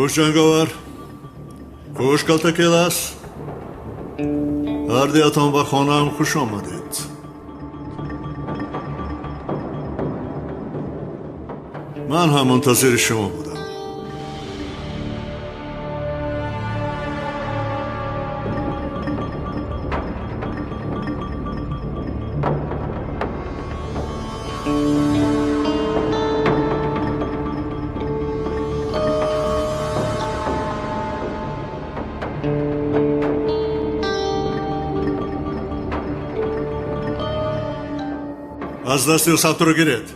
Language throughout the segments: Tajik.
Хуш ҷанговар, хуш калтакелас. Ҳар дуятон ба хонаам хуш омадед. Ман ҳам мунтазири шумо будам. Аз дасти ӯ сабтро гиред.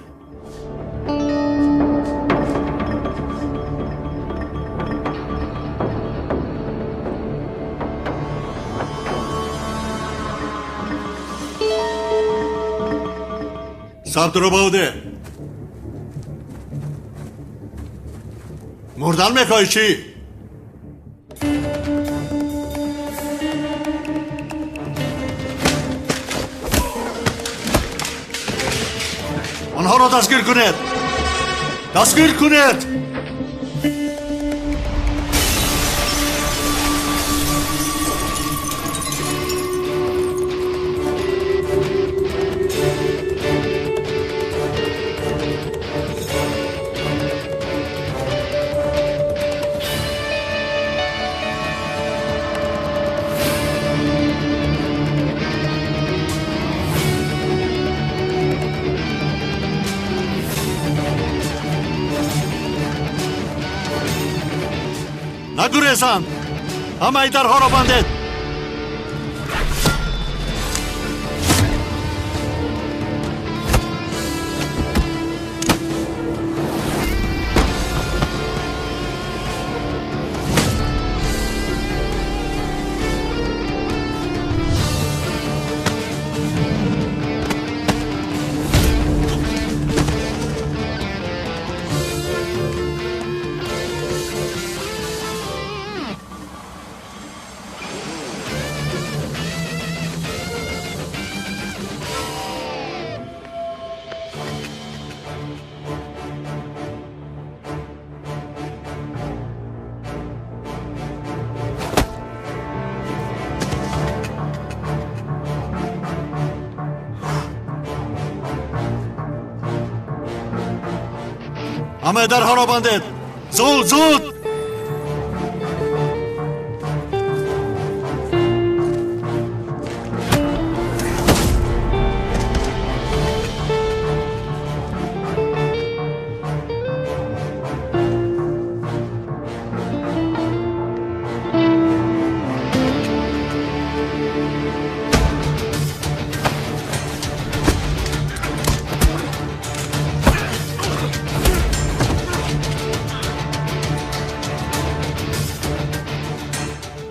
Сабтро ба ӯ деҳ. Мурдан мехоҳӣ чӣ? Онҳоро дастгир кунед! Дастгир кунед! Нагурезанд! Ҳамаи дарҳоро бандед! Ҳамаи дарҳоро бандед! Зуд, зуд!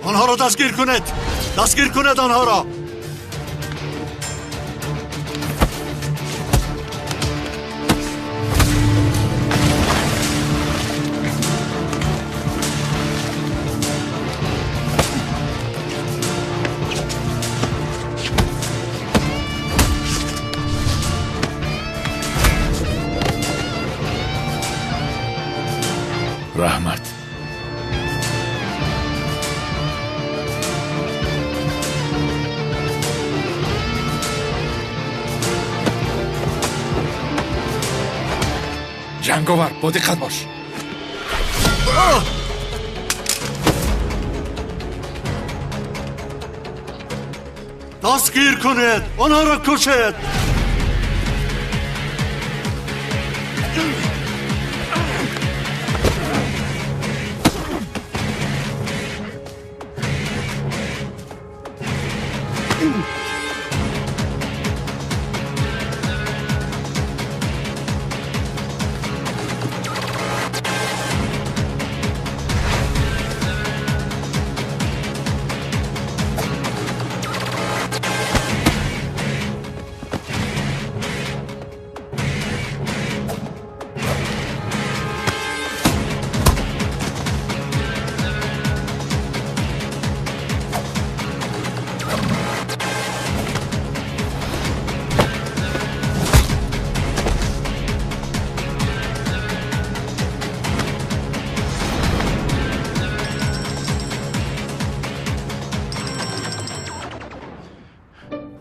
Онҳоро дастгир кунед! Дастгир кунед онҳоро! Раҳмат. Ҷанговар, бо диққат бош. Дастгир кунед! Онҳоро кушед!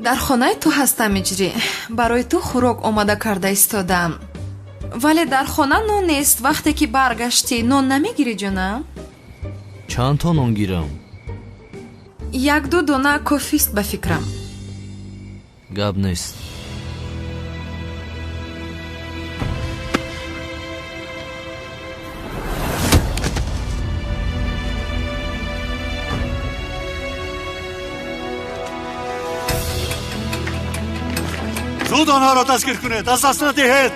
Дар хонаи ту ҳастам, Иҷрӣ. Барои ту хӯрок омода карда истодаам. Вале дар хона нон нест. Вақте ки баргаштӣ, нон намегирӣ, ҷонам? Чанд то нон гирам? Як-ду дона кофист ба фикрам. Гап нест. Зуд онҳоро дастгир кунед, аз даст надиҳед.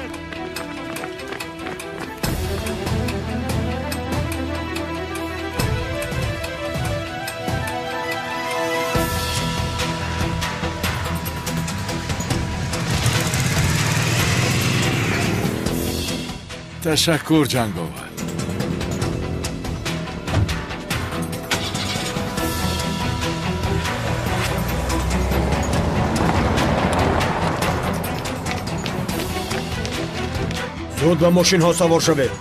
Ташаккур, ҷанговар. Зуд ба мошинҳо савор шавед.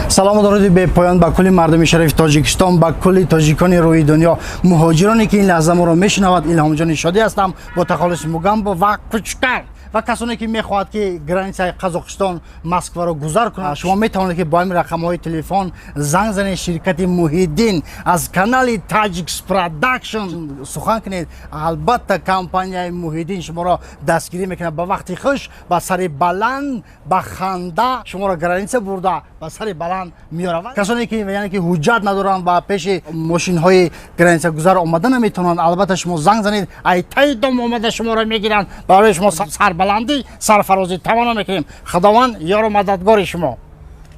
Салому дуруди бепоён ба кулли мардуми шарифи Тоҷикистон, ба кулли тоҷикони рӯи дунё, муҳоҷироне ки ин лаҳза моро мешунавад. Илҳомҷони Шодӣ ҳастам бо тахаллуси Мугамбо ва Кучкар ва касоне ки мехоҳад ки границаи Қазоқистон Москваро гузар кунад, шумо метавонед ки бо ҳамин рақамҳои телефон занг занед. Ширкати Муҳиддин аз канали Таҷикс Продакшн сухан кунед. Албатта компанияи Муҳиддин шуморо дастгирӣ мекунад. Ба вақти хуш, ба сари баланд, ба ханда шуморо граница бурда ба сари баланд меоравад. Касоне ки яъне ки ҳуҷҷат надоранд ва пеши мошинҳои границагузар омада наметавонанд, албатта шумо занг занед, ай таи дом омада шуморо мегиранд. Барои шумо сарбаландӣ, сарфарозӣ таманно мекунем. Худованд ёру мададгори шумо.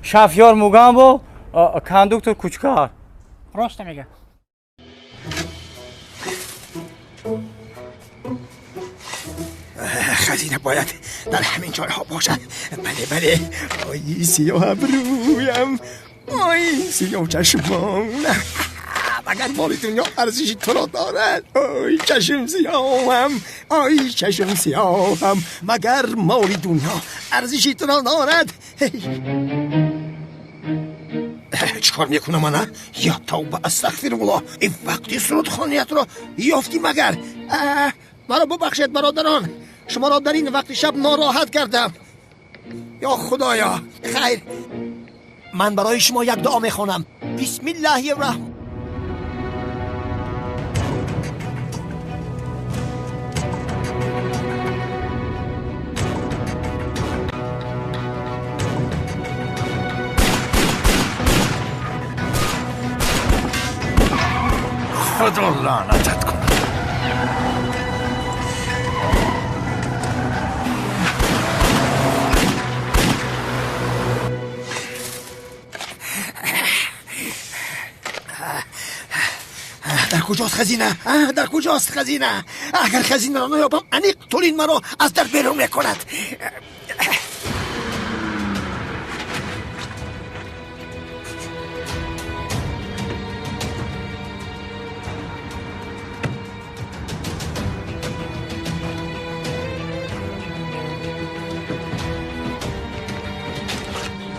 Шафёр Мугамбо, кондуктор Кучкар. Рост мега. Хазина бояд дар ҳамин ҷойҳо бошад. Бале, бале. Ой, сиёҳ абрӯям, ой, сиёҳ чашмон, магар моли дунё арзиши туро дорад? Ой, чашм сиёҳам, ой, чашм сиёҳам, магар моли дунё арзиши туро дорад? Чикор мекунам ана? Я тавба, астағфируллоҳ. Ин вақти сурудхониятро ёфтӣ магар? Маро бубахшед, бародарон, шуморо дар ин вақти шаб нороҳат кардам. Ё худоё, хайр, ман барои шумо як дуо мехонам. Бисмиллаҳи раҳмон. Худо лаънатат кунад. Дар куҷост хазина? Дар куҷост хазина? Агар хазинаро наёбам, аниқ Тулин маро аз дар берун мекунад.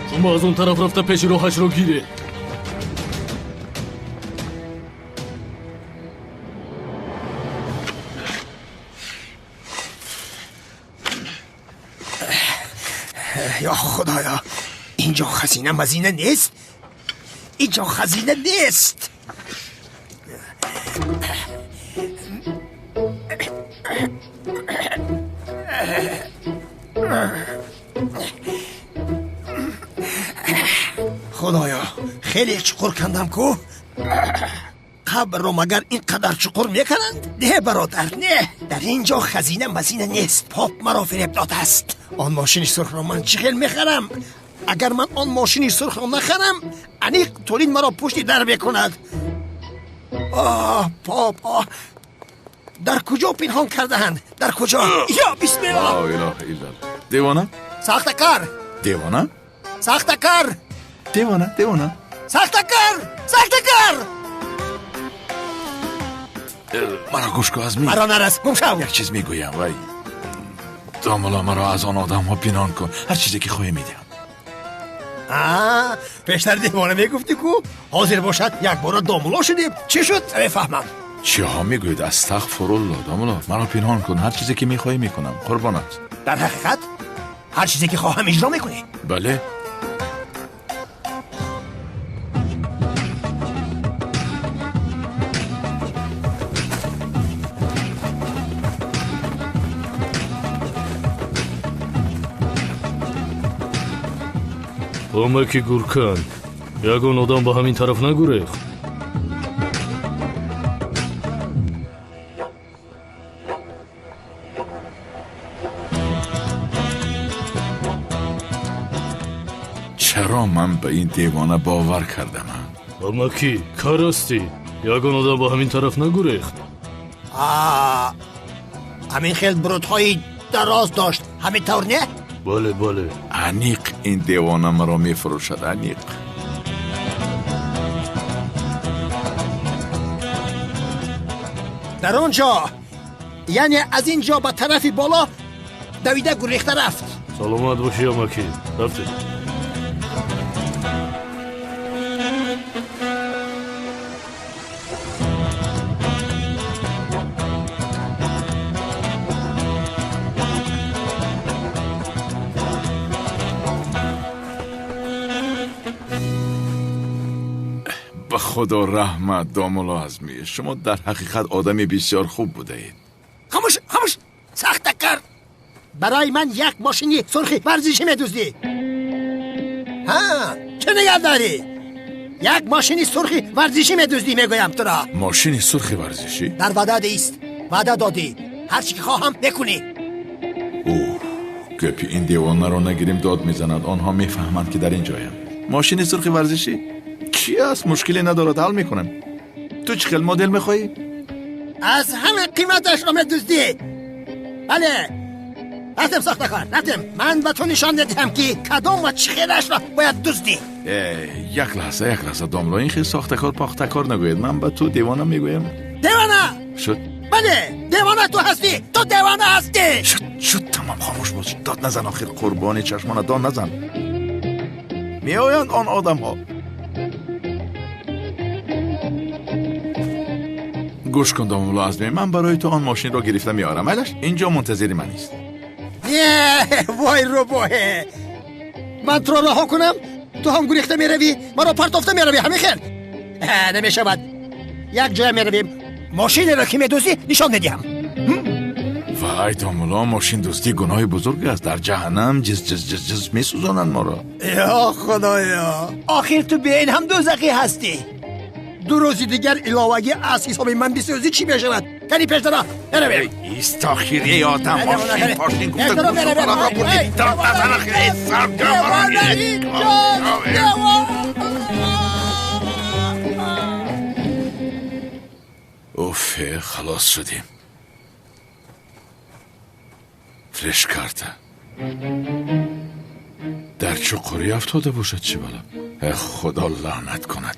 Шумо аз он тараф рафта пеши роҳашро гиред. Ё худоё, инҷо хазина мазина нест, инҷо хазина нест. Худоё, хеле чуқур кандам ку. Қабрро магар ин қадар чуқур мекунанд? Не, бародар, не, дар ин ҷо хазина мазина нест. Поп маро фиреб додааст. Он мошини сурхро ман чӣ хел мехарам? Агар ман он мошини сурхро нахарам, аниқ Тулин маро пушти дар мекунад. Оҳ, поп, оҳ, дар куҷо пинҳон кардаанд? Дар куҷо? Ё бисмиллоҳ! Ла илаҳа иллаллоҳ. Девона? Сахтакар! Девона? Сахтакар! Девона, девона. Сахтакар! Сахтакар! Маро гӯш кун, Азмин. Маро нарас, гум шав. Як чиз мегӯям, вай. Домулло, маро аз он одамҳо пинҳон кун. Ҳар чизе ки хоҳӣ медиҳам. Пештар девона мегуфтӣ ку, ҳозир бошад якбора домулло шудем. Чӣ шуд? Мефаҳмам. Чиҳо мегӯед? Астағфируллоҳ. Домулло, маро пинҳон кун. Ҳар чизе ки мехоҳӣ мекунам. Қурбонат. Дар ҳақиқат ҳар чизе ки хоҳам иҷро мекунӣ? Бале. Омаки Гуркан, ягон одам ба ҳамин тараф нагурехт? Чаро ман ба ин девона бовар кардам? Омаки, кар ҳастӣ? Ягон одам ба ҳамин тараф нагурехт? Ҳамин хел брудҳои дароз дошт, ҳамин тавр не? Бале, бале. Аниқ ин девона маро мефурӯшад, аниқ. Дар он ҷо, яъне аз ин ҷо ба тарафи боло давида гурехта рафт. Саломат бошӣ, амакӣ. Рафтем. Ба худо раҳмат, домулло Азмӣ. Шумо дар ҳақиқат одами бисёр хуб будаед. Хомӯш, хомӯш, сахтакар. Барои ман як мошини сурхи варзишӣ медуздӣ. Ҳа, чӣ нигаҳ дорӣ? Як мошини сурхи варзишӣ медуздӣ, мегӯям туро. Мошини сурхи варзишӣ? Дар ваъда ист. Ваъда додӣ. Ҳар чӣ ки хоҳам мекунӣ. Оҳ, гапи ин девонаро нагирем, дод мезанад. Онҳо мефаҳманд ки дар ин ҷоям. Мошини сурхи варзишӣ? Чӣ аст? Мушкиле надорад, ҳал мекунам. Ту чӣ хел модел мехоҳӣ? Аз ҳама қиматашро медуздӣ. Бале, рафтем, сохтакор, рафтем. Ман ба ту нишон медиҳам, ки кадом ва чӣ хелашро бояд дуздӣ. Як лаҳза, як лаҳза, домло, ин хел сохтакор похтакор нагӯед. Ман ба ту девона мегӯям. Девона шуд? Бале, девона ту ҳастӣ. Ту девона ҳастӣ. Шуд, шуд, тамом, хомӯш бош. Дод назан, охир қурбони чашмона, дод назан. Меоянд он одамҳо. Гӯш кун, домулло Азмӣ, ман барои ту он мошинро гирифта меорам. Айлаш, инҷо мунтазири ман ист. Вой рӯбоҳе, ман туро раҳо кунам, ту ҳам гурехта меравӣ, маро партофта меравӣ. Ҳамин хел намешавад. Як ҷоя меравем, мошинеро ки медуздӣ нишон медиҳам. Вай домулло, мошиндуздӣ гуноҳи бузург аст. Дар ҷаҳаннам ҷиз ҷиз ҷиз ҷиз месӯзонанд моро. Ё худоё, охир ту бе ин ҳам дӯзахӣ ҳастӣ. Ду рӯзи дигар иловагӣ аз ҳисоби ман бисӯзӣ чӣ мешавад? Кани пештара меравем. Ист охир, эй одам, мошин пошин гуфта гӯшофаламро бурдӣ. Дод назан охир, эй саргамро. Уфе, халос шудем. Фреш карта дар чуқурӣ афтода бошад, чӣ бала? Худо лаънат кунад.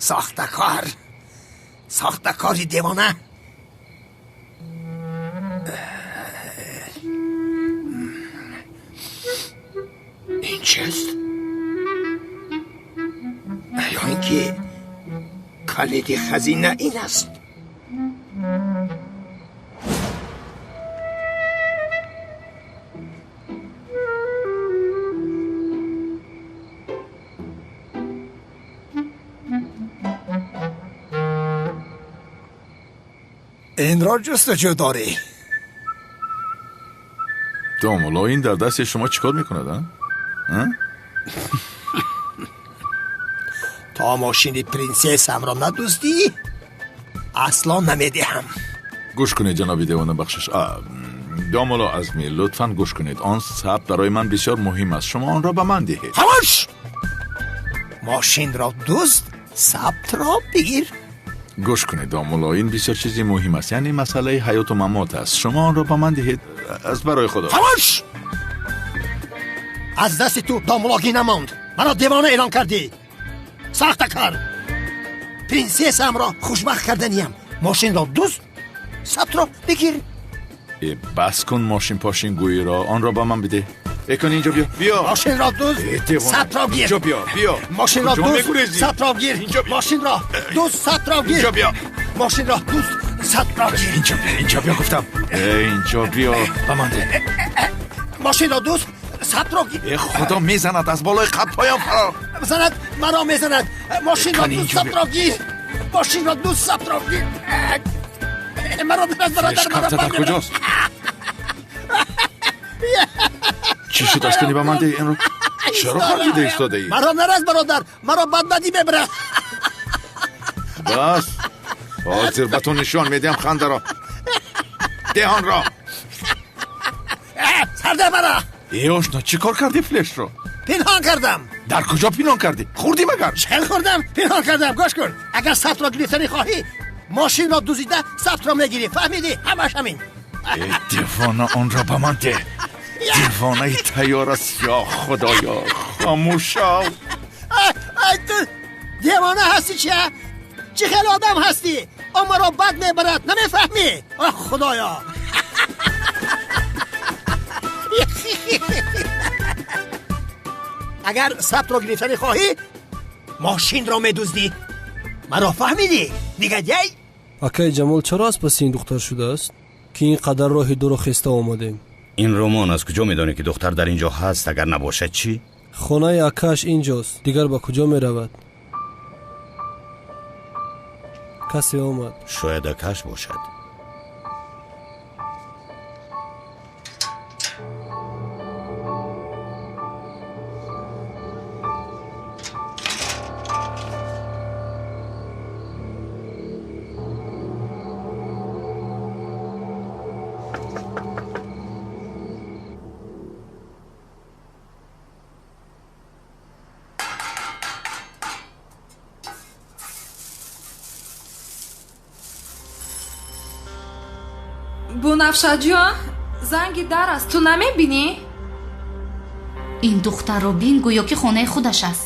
Сохтакор, сохтакори девона. Ин чист? Ё ин ки калиди хазина ин аст? Инро ҷустуҷӯ дорӣ? Домулло, ин дар дасти шумо чӣ кор мекунад? То мошини принсессамро надуздӣ, асло намедиҳам. Гӯш кунед, ҷаноби девона, бахшиш. Домулло Азмӣ, лутфан гӯш кунед. Он сабт барои ман бисёр муҳим аст. Шумо онро ба ман диҳед. Хомӯш! Мошинро дузд, сабтро бигир. Гӯш кунед, домулло, ин бисёр чизи муҳим аст. Яъне масъалаи ҳаёту мамот аст. Шумо онро ба ман диҳед аз барои худо. Хомӯш! Аз дасти ту домуллогӣ намонд. Маро девона эълон кардӣ. Сахтакар! Принсессаамро хушбахт карданиям. Мошинро дузд, сабтро бигир. Бас кун мошин пошин гӯиро, онро ба ман бидеҳ. Экон инҷо биё, биё. Мошинро дузд, сабтро гир. Инҷо биё, биё. Мошинро дузд, сабтро гир. Мошинро дузд, сабтро гир. Инҷо биё. Мошинро дузд, сабтро гир. Инҷо биё, инҷо биё гуфтам. Инҷо биё, ба ман деҳ. Мошинро дузд, сабтро гир. Худо мезанад аз болои қаб поён фарор. Занад, маро мезанад. Мошинро дузд, сабтро гир. Мошинро дузд, сабтро гир. Маро бираз, бародар, маро дар куҷост? Чӣ шуд? Аз кунӣ ба ман деҳ инро. Чаро ғалтида истодаӣ? Маро нараз, бародар, маро бадбадӣ мебарад. Бас, ҳозир ба ту нишон медиҳам хандаро. Деҳ онро. Сарде маро. Э ошно, чӣ кор кардӣ флешро? Пинҳон кардам. Дар куҷо пинҳон кардӣ? Хӯрдӣ магар? Чел хӯрдам, пинҳон кардам. Гӯш кун, агар сабтро гирифтанӣ хоҳӣ, мошинро дузида сабтро мегирӣ. Фаҳмидӣ? Ҳамаш ҳамин. Э девона, онро ба ман деҳ. Девонаи тайёр аст. Ё худоё, хомӯш шав. Ай ту девона ҳастӣ чи? Чӣ хел одам ҳастӣ? О маро бад мебарад, намефаҳмӣ? Оҳ худоё. Агар сабтро гирифтанӣ хоҳӣ, мошинро медуздӣ. Маро фаҳмидӣ? Негодяй? Акаи Ҷамол чаро аз паси ин духтар шудааст, ки ин қадар роҳи дуро хеста омадем? Ин роман аз куҷо медонӣ, ки духтар дар ин ҷо ҳаст? Агар набошад чӣ? Хонаи акааш инҷост, дигар ба куҷо меравад? Касе омад. Шояд акааш бошад. Бунафшаҷон, занги дар аст, ту намебинӣ? Ин духтарро бин, гӯё ки хонаи худаш аст.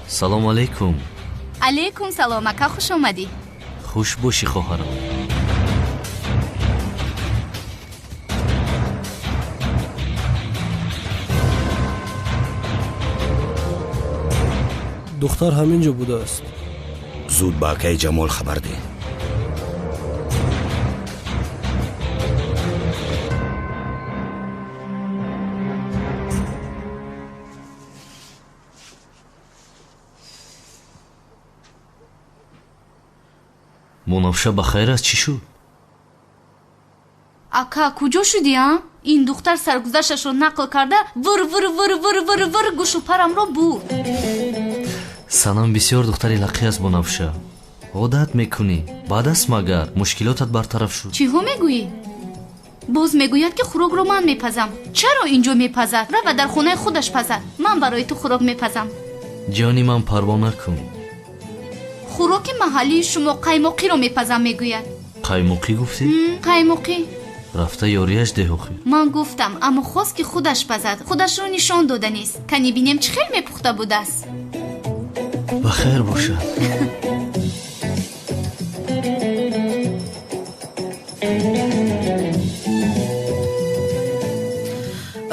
Салом алейкум. Алейкум салом, ака, хуш омадӣ. Хуш бошӣ, хоҳарам. Духтар ҳамин ҷо будааст. Зуд ба акаи Ҷамол хабар деҳ. Мунафша ба хайр аст, чӣ шуд? Ака, куҷо шудӣ, а? Ин духтар саргузашташро нақл карда, выр выр выр выр выр выр гӯшу парамро бурд. Санам бисёр духтари лақӣ аст, Бунафша. Одат мекунӣ, баъд аст магар мушкилотат бартараф шуд. Чиҳо мегӯӣ? Боз мегӯяд, ки хӯрокро ман мепазам. Чаро инҷо мепазад? Рава дар хонаи худаш пазад. Ман барои ту хӯрок мепазам. Ҷони ман, парво накун. Хӯроки маҳаллии шумо қаймоқиро мепазам, мегӯяд. Қаймоқӣ гуфтӣ? Қаймоқӣ. Рафта ёрияш деҳ охир. Ман гуфтам, аммо хост, ки худаш пазад. Худашро нишон доданист. Кани бинем, чӣ хел мепухта будааст. Ба хайр бошад.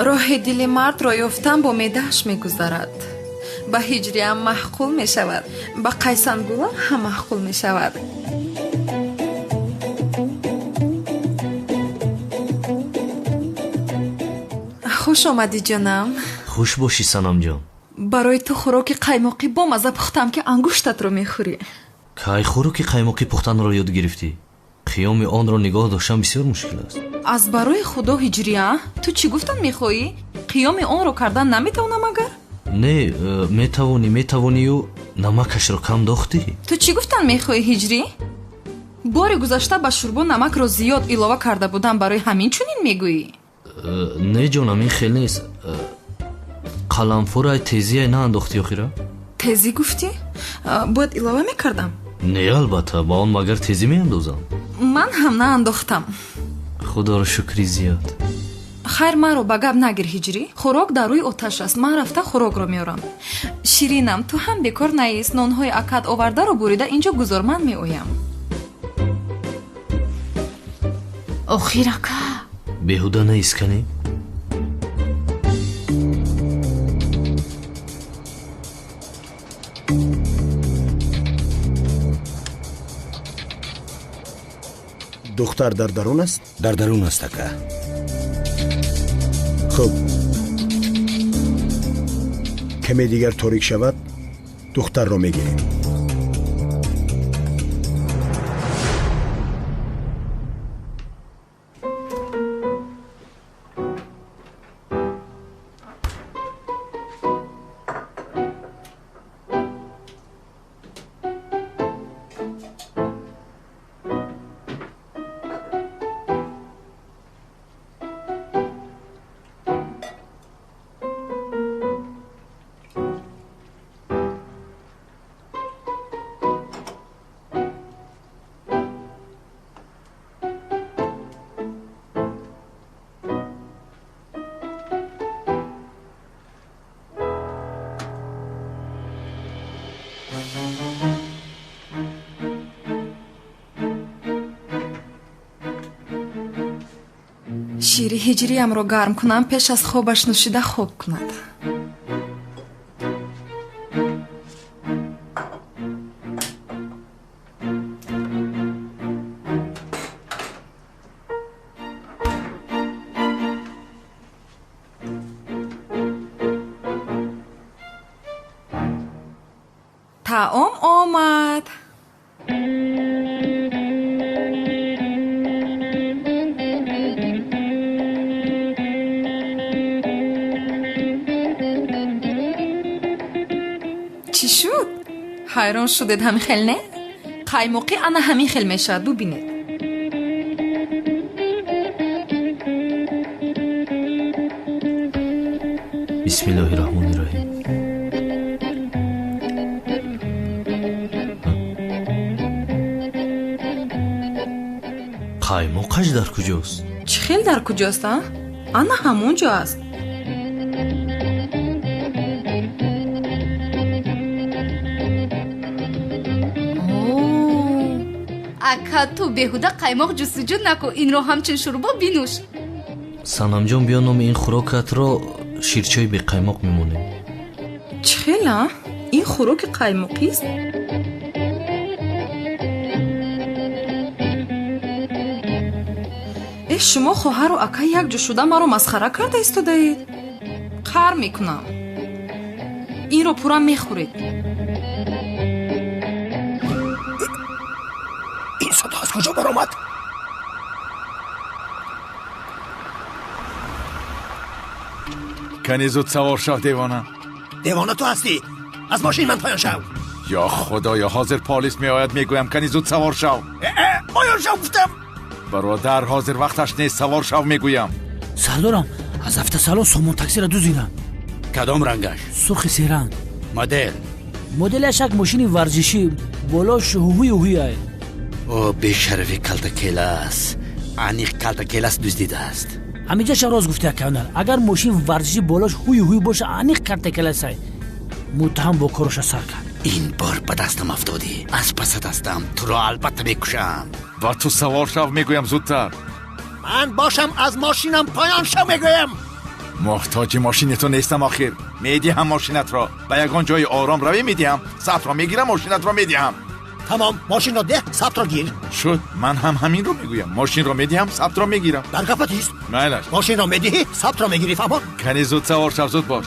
Роҳи дили мардро ёфтан бо меъдааш мегузарад. Ба ҳиҷриам маъқул мешавад, ба қайсангулам ҳам маъқул мешавад. Хуш омадӣ, ҷонам. Хуш бошӣ, Санамҷон. Барои ту хӯроки қаймоқӣ бомазза пухтам, ки ангуштатро мехӯрӣ. Кай хӯроки қаймоқӣ пухтанро ёд гирифтӣ? Қиёми онро нигоҳ доштан бисёр мушкил аст. Аз барои худо, ҳиҷрия, ту чӣ гуфтан мехоҳӣ? Қиёми онро кардан наметавонам агар? Не, метавонӣ, метавонию намакашро кам дохтӣ. Ту чӣ гуфтан мехоҳӣ, ҳиҷрӣ? Бори гузашта ба шӯрбо намакро зиёд илова карда будам, барои ҳамин чунин мегӯӣ? Не, ҷонам, ин хел нест. Қаламфурай тезиай наандохтӣ охира? Тезӣ гуфтӣ? Бояд илова мекардам? Не, албатта, ба он магар тезӣ меандозам? Ман ҳам наандохтам. Худоро шукри зиёд. Хайр, маро ба гап нагир, Ҳиҷрӣ. Хӯрок дар рӯи оташ аст, ман рафта хӯрокро меорам. Ширинам, ту ҳам бекор наист, нонҳои акат овардаро бурида инҷо гузор, ман меоям. Охир, ака. Беҳуда наисканӣ? Духтар дар дарун аст? Дар дарун аст, ака. Хуб, каме дигар торик шавад, духтарро мегирем. Шири ҳиҷриямро гарм кунам, пеш аз хобаш нӯшида хоб кунад. Таом омад. Чӣ шуд? Ҳайрон шудед ҳамин хел, не? Қаймоқӣ ана ҳамин хел мешавад, бубинед. Бисмиллоҳи раҳмони раҳим. Қаймоқаш дар куҷост? Чӣ хел дар куҷост, а? Ана ҳамон ҷо аст. Ака, ту беҳуда қаймоқ ҷустуҷӯ накун, инро ҳамчун шӯрбо бинӯш. Санамҷон, биё номи ин хӯрокатро ширчои беқаймоқ мемонем. Чӣ хел, а? Ин хӯроки қаймоқист? Э, шумо хоҳару ака якҷо шуда маро масхара карда истодаед? Қар мекунам. Инро пурра мехӯред. Ин садо аз куҷо баромад? Кани зуд савор шав, девона. Девона ту ҳастӣ. Аз мошин ман поён шав. Ё худоё, ҳозир полис меояд, мегӯям, кани зуд савор шав. Поён шав гуфтам. Бародар, ҳозир вақташ нест, савор шав мегӯям. Сардорам, аз автосалон сомон таксиро дуздидам. Кадом рангаш? Сурхи серанг. Модел? Моделаш як мошини варзишӣ, болош ҳуҳуи ҳуҳуяй. О, бешарафи калтакелас, аниқ калтакелас дуздидааст. Ҳамиҷаша рост гуфти, акаунар. Агар мошин варзишӣ болош ҳуи ҳуй боша, аниқ калтакеласай. Муттаҳам бо короша сар кард. Ин бор ба дастам афтодӣ, аз пасат ҳастам, туро албатта мекушам. Ва ту савор шав мегӯям, зудтар. Ман бошам, аз мошинам поён шав мегӯям. Муҳтоҷи мошини ту нестам охир. Медиҳам мошинатро. Ба ягон ҷои ором равӣ, медиҳам. Сабтро мегирам, мошинатро медиҳам. Тамом, мошинро деҳ, сабтро гир. Шуд, ман ҳам ҳаминро мегӯям. Мошинро медиҳам, сабтро мегирам. Дар гапат ист. Майлаш. Мошинро медиҳӣ, сабтро мегирӣ, фаҳмо? Кани зуд савор шав, зуд бош.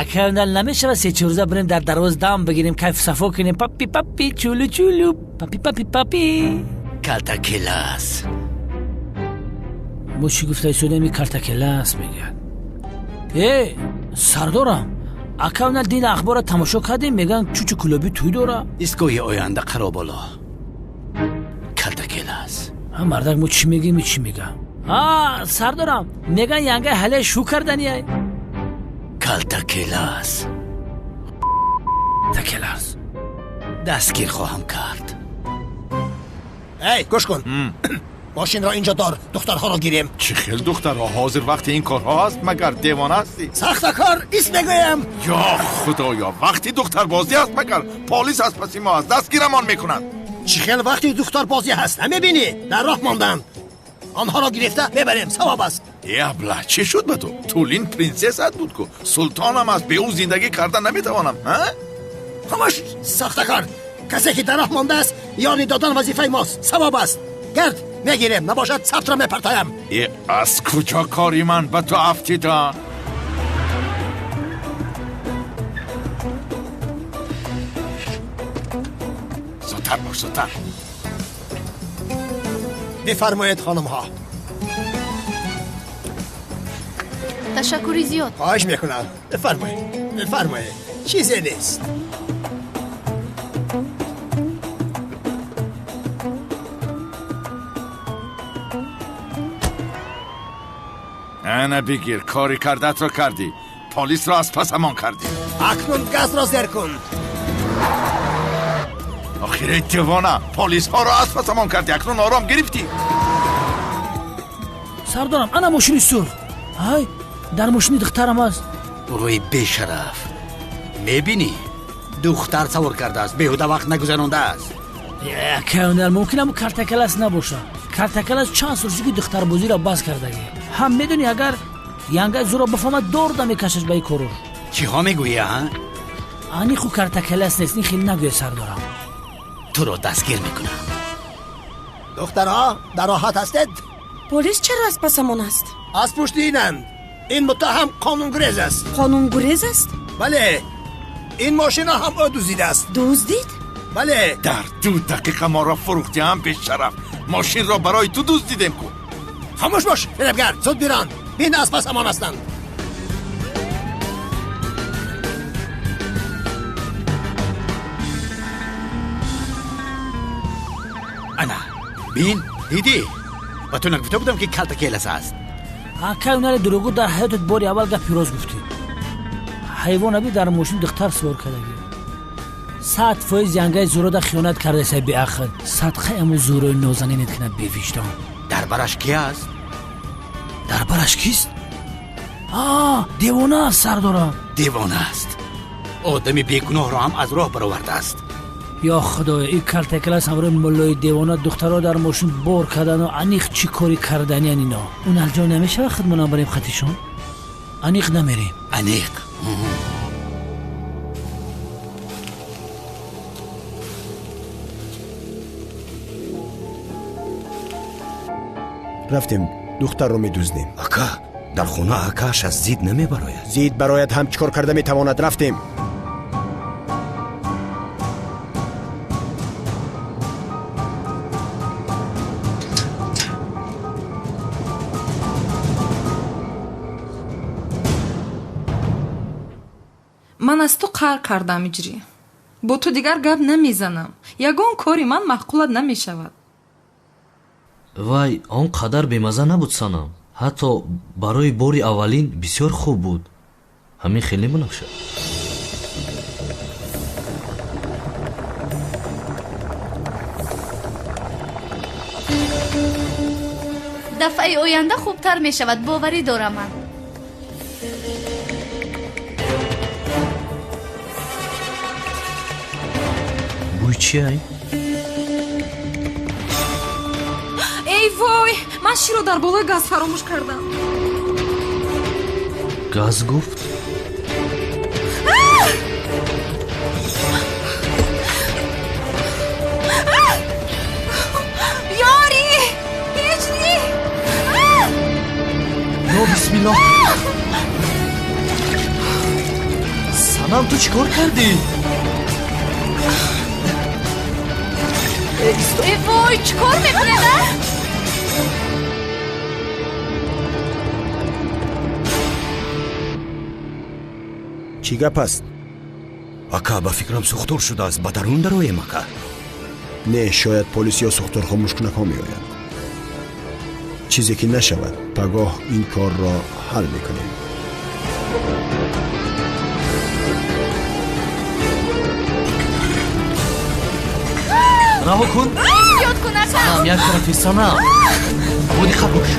Акаунал, намешавад се-чор рӯза бирем, дар дарвоз дам бигирем, кайфу сафо кунем? Папи папи чулу чулу папи папи папи. Калтакелас. Мо чӣ гуфта истодем, и калтакелас мегӯяд. Э, сардорам, акаунал, дин ахборро тамошо кардем, мегӯянд чучу кулобӣ тӯй дора. Истгоҳи оянда қаро боло. Калтакелас. Ҳа мардак мо чӣ мегӯем, чӣ мегӯям? Ҳа сардорам, меган янга ҳале шу кардания. Калтакелас. Такелас. Дастгир хоҳам кард. Эй, гӯш кун. Мошинро инҷо дор, духтарҳоро гирем. Чӣ хел духтарҳо? Ҳозир вақти ин корҳо аст, магар девона ҳастӣ? Сахтакор, ис мегӯям. Ё худоё, вақти духтарбозӣ аст, магар полис аз паси мо аст, дастгирамон мекунанд. Чӣ хел вақти духтарбозӣ ҳаст, намебинӣ? Дар роҳ монданд. Онҳоро гирифта мебарем, савоб аст. Э абла, чӣ шуд ба ту? Тулин принсессат буд ку, султонам аст, бе ӯ зиндагӣ карда наметавонам. Хомӯш, сахтакор. Касе ки дар роҳ мондааст, ёри додан вазифаи мост, савоб аст. Гард, мегирем, набошад сабтро мепартоям. Э аз куҷо кори ман ба ту афтида? Зудтар бош, зудтар. Бифармоед, хонумҳо. Ташаккури зиёд. Хоҳиш мекунам. Бифармоед, бифармоед. Чизе нест. Ана бигир, кори кардатро кардӣ. Полисро аз пасамон кардӣ. Акнун газро зер кун. Охир эй девона, полисҳоро аз пасамон кардӣ, акнун ором гирифтӣ. Сардорам, ана мошини сурх. Ҳай, дар мошини духтарам аст. Рӯи бешараф. Мебинӣ? Духтар савор кардааст, беҳуда вақт нагузарондааст. Каонар, мумкин ам картакалас набошад. Картакалас чанд сол шуд ки духтарбозиро бас кардагӣ. Ҳам медонӣ, агар янга зуро бифаҳмад, дорда мекашад ба ин корор. Чиҳо мегӯӣ, а? Ани ху картакалас нест, ин хеле нагӯя сардорам. Туро дастгир мекунам. Духтарҳо, дар роҳат ҳастед? Полис чаро аз пасамон аст? Аз пушти инанд. Ин муттаҳам қонунгурез аст. Қонунгурез аст? Бале. Ин мошинро ҳам ӯ дуздидааст. Дуздид? Бале. Дар 2 дақиқа моро фурӯхтӣ ҳам бешараф. Мошинро барои ту дуздидем ку. Хомӯш бош, фиребгар, зуд биран. Бин аз пасамон ҳастанд. Ана, бин, дидӣ? Ба ту нагуфта будам ки калтакелас аст. Акай унари дурӯғгӯ, дар ҳаётат бори аввал гапи рост гуфтӣ. Ҳайвон аби дар мошин духтар сувор кардагӣ. 100% янгаи зурода хиёнат кардасай беақл. Садқаи аму зурои нозанинет кунад бевиҷдон. Дар бараш ки аст? Дар бараш кист? А, девона аст, сардорам. Девона аст. Одами бегуноҳро ҳам аз роҳ баровардааст. Ё худоё, ин калтакалас ҳамроҳи муллои девона духтарро дар мошин бор кардану аниқ чӣ кори карданиян ино. Он алҷо намешавад худмонам барем хатишон? Аниқ намерем. Аниқ. Рафтем, духтарро медуздем. Ака, дар хона акааш аз зид намебарояд. Зид барояд ҳам чӣ кор карда метавонад? Рафтем. Ман аз ту қаҳр кардам, иҷрӣ. Бо ту дигар гап намезанам. Ягон кори ман маъқулат намешавад. Вай, он қадар бемаза набуд, санам. Ҳатто барои бори аввалин бисёр хуб буд. Ҳамин хеле мунавша. Дафъаи оянда хубтар мешавад, боварӣ дорам ман. Бӯй чи ай? Эй вой, ман широ дар болои газ фаромӯш кардам. Газ гуфт? Ёри! Ҳеҷ ни! Ё бисмиллоҳ! Санам, ту чӣ кор кардӣ? Эй вой, чӣ кор мекунед, а? Чӣ гап аст? Ака, ба фикрам сӯхтор шудааст. Ба дарун дароем, ака. Не, шояд полис ё сӯхторхомӯшкунакҳо меоянд. Чизе ки нашавад, пагоҳ ин корро ҳал мекунем. Раҳо кун. Ёд кун, ака. Санам, як тарафи, Санам, бодиққат бош.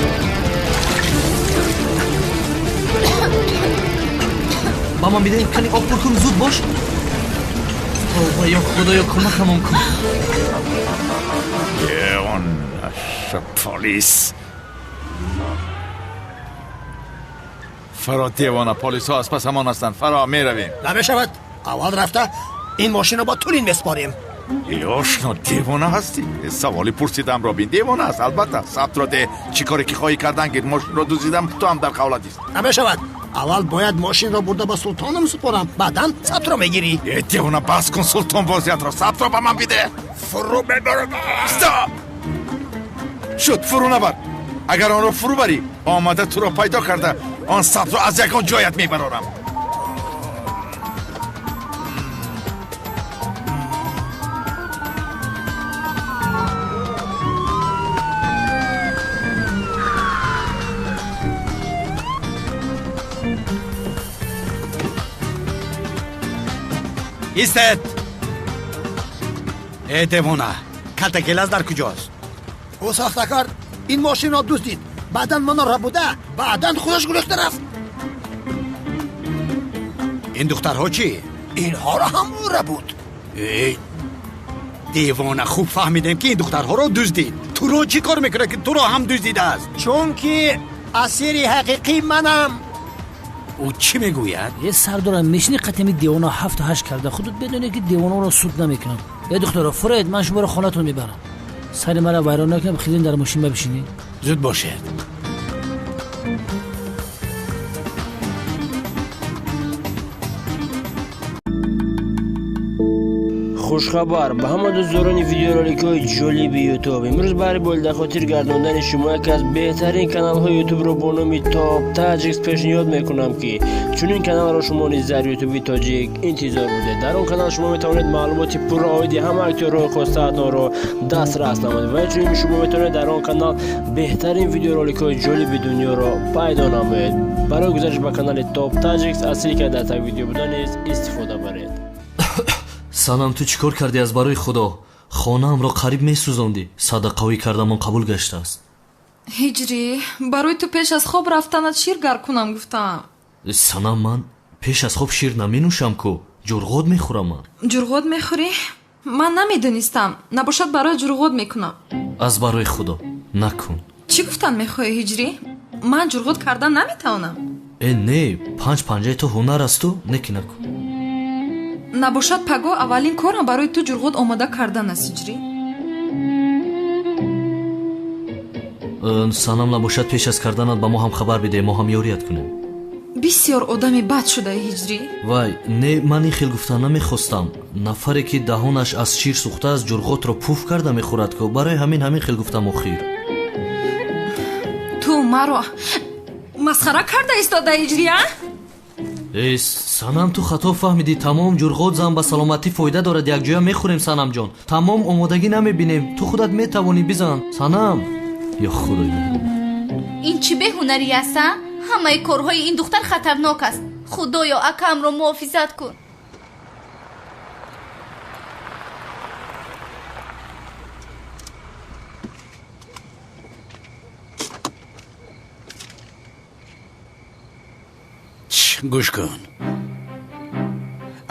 Ба ман бидеҳ, кани об пур кун, зуд бош. Тавба, ё Худоё, кӯмакамон кун. Он полис. Фаро, девона, полисҳо аз пасамон ҳастанд. Фаро, меравем. Намешавад, аввал рафта ин мошинро ба Турин меспорем. Э, ошно, девона ҳастӣ? Саволи пурсидамро бин. Девона аст, албатта. Сабтро де, чӣ коре ки хоҳӣ кардан гир. Мошинро дуздидам, ту ҳам дар қавлат ист. Намешавад, аввал бояд мошинро бурда ба султонам супорам, баъдан сабтро мегирӣ. Э, девона, бас кун султонбозиятро, сабтро ба ман биде. Фурӯ мебарам. Стоп, шуд, фурӯ набар. Агар онро фурӯ барӣ, омада туро пайдо карда, он сабтро аз ягон ҷоят мебарорам. Истед! Э, девона, калтакелаз дар куҷост? Ӯ сохтакор ин мошинро дуздид, баъдан маро рабуда, баъдан худаш гурехта рафт. Ин духтарҳо чӣ? Инҳоро ҳам ӯ рабуд. Э, девона, хуб фаҳмидем, ки ин духтарҳоро дуздид. Туро чӣ кор мекунад, ки туро ҳам дуздидааст? Чунки асири ҳақиқӣ манам. Ӯ чӣ мегӯяд? Е, сардорам, мешини қатами девона ҳафту ҳашт карда, худут медонед, ки девонаро суд намекунам. Е, духтаро, фуред, ман шуморо хонатон мебарам. Сари мара вайрон накунам, хизин дар мошин бабишинед. Зуд бошед. Хушхабар ба ҳама дӯстдорони видеороликҳои ҷолиби Ютуб. Имрӯз баҳри болидахотир гардондани шумо яке аз беҳтарин каналҳои Ютубро бо номи Топ Таҷикс пешниҳод мекунам, ки чунин каналро шумо низ дар Ютуби тоҷик интизор будед. Дар он канал шумо метавонед маълумоти пурра оиди ҳама актёрҳои хостаатонро дастрас намоед ва инчунин шумо метавонед дар он канал беҳтарин видеороликҳои ҷолиби дунёро пайдо намоед. Барои гузариш ба канали Топ Таҷикс аз ссилкаи дар таги видео буда низ истифода баред. Санам, ту чӣ кор кардӣ, аз барои Худо? Хонаамро қариб месӯзондӣ. Садақаҳои кардамон қабул гаштааст. Ҳиҷрӣ, барои ту пеш аз хоб рафтанат шир гарм кунам гуфтам. Санам, ман пеш аз хоб шир наменӯшам ку, ҷурғот мехӯрам ман. Ҷурғот мехӯрӣ? Ман намедонистам. Набошад, барои ҷурғот мекунам. Аз барои Худо, накун. Чӣ гуфтан мехоҳӣ, Ҳиҷрӣ? Ман ҷурғот кардан наметавонам. Э, не, панҷ панҷаи ту ҳунар асту, не ки накун. Набошад, пагоҳ аввалин корам барои ту ҷурғот омода кардан аст, Ҳиҷрӣ. Санам, набошад, пеш аз карданат ба мо ҳам хабар бидеҳ, мо ҳам ёрият кунем. Бисёр одами бад шудаи, Ҳиҷрӣ. Вай, не, ман ин хел гуфта намехостам. Нафаре ки даҳонаш аз шир сӯхтааст, ҷурғотро пуф карда мехӯрад ку, барои ҳамин хел гуфтам охир. Ту маро масхара карда истода, Ҳиҷрӣ, а? Э, Санам, ту хато фаҳмидӣ. Тамом, ҷурғот зан, ба саломатӣ фоида дорад, якҷоя мехӯрем, Санамҷон. Тамом, омодагӣ намебинем, ту худат метавонӣ, бизан, Санам. Ё Худои меҳрубон. Ин чӣ беҳунарӣ аст, а? Ҳамаи корҳои ин духтар хатарнок аст. Худоё, акамро муҳофизат кун. Гӯш кун,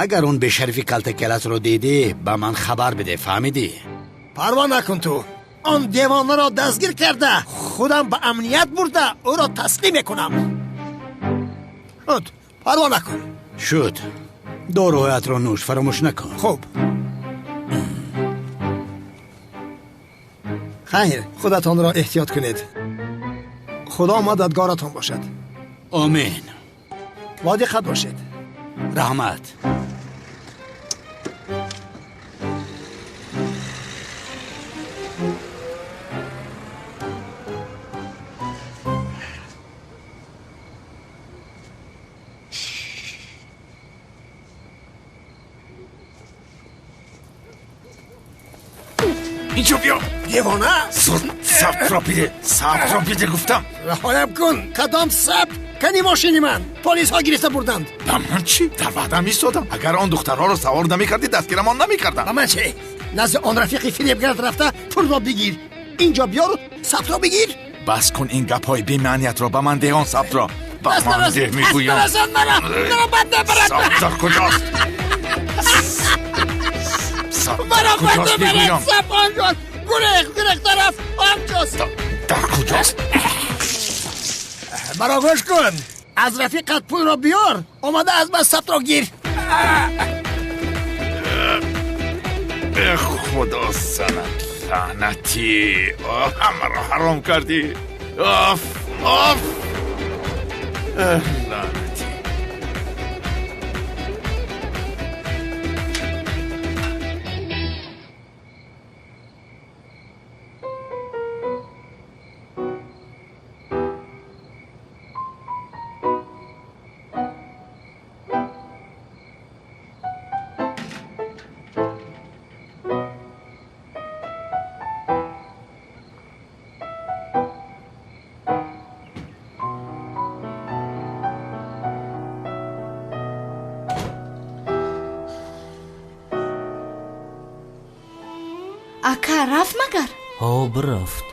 агар он бешарифи калтакеласро дидӣ, ба ман хабар биде, фаҳмидӣ? Парво накун ту. Он девонаро дастгир карда, худам ба амният бурда, ӯро таслим мекунам. Шуд, парво накун. Шуд, доруҳоятро нӯш, фаромӯш накун. Хуб, хайр, худатонро эҳтиёт кунед. Худо мададгоратон бошад. Омин. Бодиққат бошед. Раҳмат. Инҷо биё. Девона? Зуд сабтро биде, сабтро биде гуфтам. Раҳоям кун. Кадом сабт? Кани мошини ман? Полисҳо гирифта бурданд. Ба ман чӣ? Дар ваъдам истодам. Агар он духтарҳоро савор намекардӣ, дастгирамон намекардам. Ба ман чӣ? Назди он рафиқи фиребгарат рафта пулро бигир. Инҷо биёру сабтро бигир. Бас кун ин гапҳои бемаъниятро. Ба ман деҳ он сабтро. Ба ман деҳ мегӯям. Маро бад набарад. Сабт дар куҷост? Маро бад набарад. Сабт онҷост. Гурехт, гурехта рафт. Онҷост. Дар куҷост? Маро гӯш кун. Аз рафиқат пулро биёр, омада аз ман сабтро гир. Э худо, санат лаънатӣ, ҳамаро ҳаром кардӣ. Оф, оф, лаънатӣ. Ака, рафт магар? Ҳо, бирафт.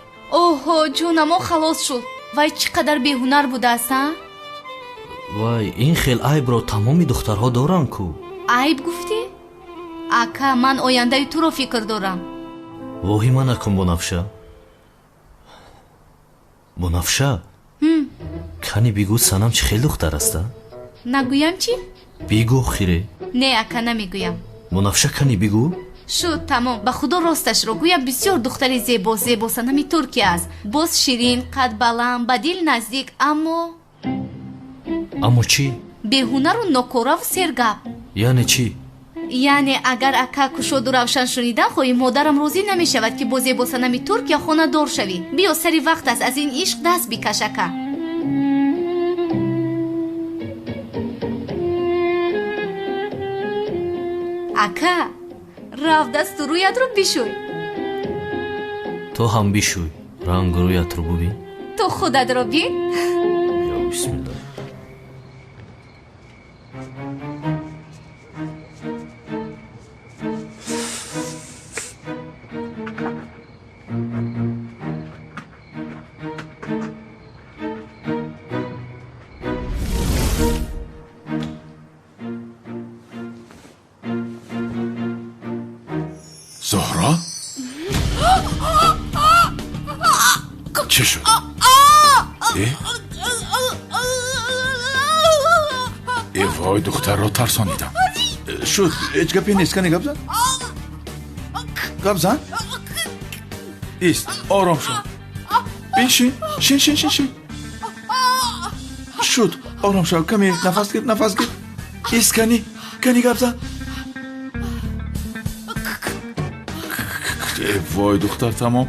Оҳо, ҷонамо халос шуд. Вай чӣ қадар беҳунар будааст, а? Вай, ин хел айбро тамоми духтарҳо доранд ку. Айб гуфтӣ? Ака, ман ояндаи туро фикр дорам. Воҳима накун, Бунафша. Бунафша, кани бигӯ, Санам чӣ хел духтар аст, а? Нагӯям чӣ? Бигӯ, хире. Не, ака, намегӯям. Бунафша, кани бигӯ. Шуд, тамом. Ба худо росташро гӯям, бисёр духтари зебо, зебо Санами Туркия аст. Боз ширин, қад баланд, ба дил наздик, аммо Аммо чӣ? Беҳунару нокораву сергап. Яъне чӣ? Яъне агар ака кушоду равшан шунидан хоҳӣ, модарам розӣ намешавад, ки бо зебо Санами Туркия хонадор шавӣ. Биё, сари вақт аст, аз ин ишқ даст бикаш, ака. Ака, рав, дасту рӯятро бишӯй. Ту ҳам бишӯй, рангу рӯятро бубин. Ту худатро бин. Ё бисмиллоҳ. Зуҳро? Чӣ шуд? Э вой, духтарро тарсонидам. Шуд, ҳеҷ гапе нест. Кани гап зан, гап зан. Ист, ором шав. Биншин, шин, шин, шин, шин. Шуд, ором шав. Каме нафас гир, нафас гир. Ист, кани, кани гап зан. Э вой, духтар тамом